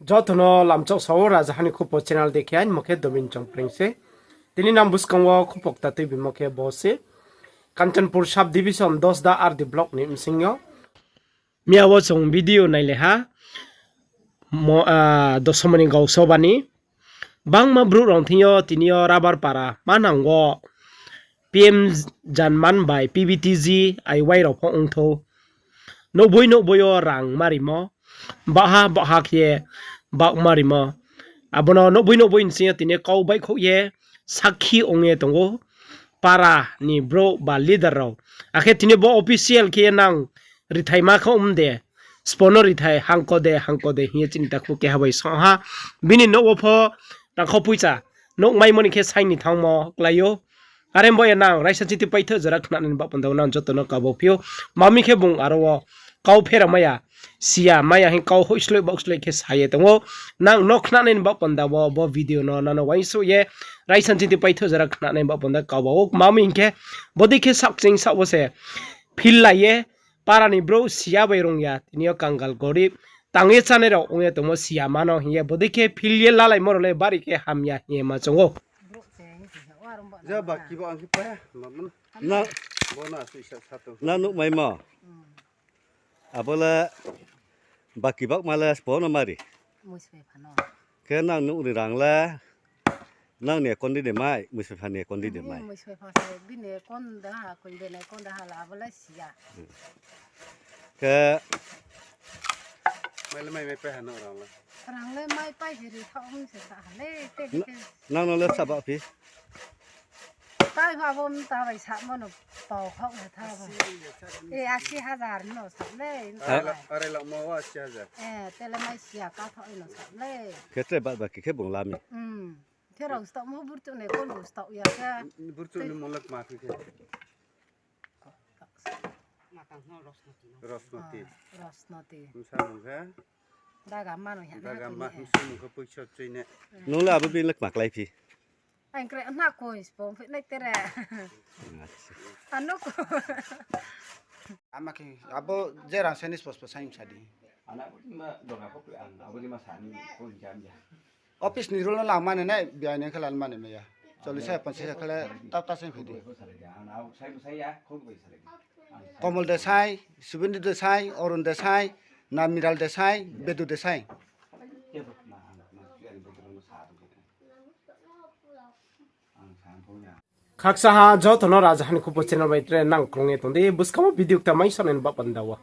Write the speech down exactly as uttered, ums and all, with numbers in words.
Joto no lamchok sao Raja Hani Khupo channel de khe, aini mo khe Dobin Chongpreng se. Tini nang buskang wo khupo kta tuibimo khe bo se. Kanchanpur sub division Dosda R D block ni bsing yo. Miya wo chung video nailai ha. Mo, ah, Dosomoni Gausoba ni. Bangma brouh rao thing yo tini yo rubber para manang wo P M Janman bai P V T G I Y rao pho ongthou. Nouhboi nouhboi yo rang ma rimo. Bahha bahha khe baoh ma rimo. Abo no nouhboi nouhboi ni sing yo tini kau baihkhouh ye sakhi ong ye tong ou. Para ni brouh ba leader rao. Akhe tini bo official khe nang rithaima khe om de. Sbo no rithai hangko de, hangko de hing ye chini takhu keha bai song ha. Bini nouh wo pho rangkho poicha nouh maimo ni khe saing ni thanngmo klái ou. Are bo ye nang raisa chiti paitho jora khnanai ni baoh panda wo nang joto no kabo phi ou. Mami khe bung aro wo kau phera maya, siya maya hing kau hoihsloi baohsloi khe sa ye tong ou. Nang no khnanai ni baoh panda wo bo video no nang no uaingsouh ye raisa chiti paitho jora khnanai ni baoh panda kabo ou. Mami hing khe bodei khe saohkching saoh wo se feel lai ye para ni brouh siya bai rung ya, tini yo kangal gorib, tang ye chánai rao ong ye tongmo siya ma no hing ye, bodei khe feel ye lalaimo rao le bari khe hamya hing ye ma choung ou. Je baki bo ang khe paiha, ma mano. Na, bo na asuh sa, sa tong. Na nuh maimo. Abo le baki bakma le sbo no mari. Khe nang nuh ni rang le nang ni account di de mai, muisoi pha ni account di de mai. Muisoi pha se bini account da ha, koi bini account da ha la, abo le siya. Khe mai le mai, mai pai ha no rang le. Rang le mai pai se ri thaoh mi se sa ha le, te di khe. Nang no le sa ba phi. Tai ha bo mta bai samo no pau khaoh ha tha bo. E, asi hajar no sa le. Arai la, arai la mo asi hajar. E, tele mai siya ka thaoh no sa le. Khe tre bad baki khe bung lami. Hmm. Khe rao stop mo burchouh ni kon bu stop ya khe. Burchouh ni mung le kma khe khe. Rosnoti. Ah, Rosnoti. Bsa mung khe? Daga mano ya. Daga ma, bsa mung khe poicha chui ne. Nung le abo bini le kma klái phi? Ang kre na koi spong phi nai tere. Acha. Ano ko. Ama khe abo je rang seni spo spo saing sa di. Ana abo ni ma doga ko ang abo ni ma sani ko jam ya. Office ni rule no lang mani nai, biyai ni khe lang mani maya. Chollis hajar, ponchas hajar khe le tap tap se phai di. Komol Desai, Subindu Desai, Arun Desai, Namiral Desai, Bedu Desai. Khaksa ha joto no Raja Hani Khupo channel bai tre nang krung ye tong di, buskang wo video kta mai sonai ni baoh panda wo.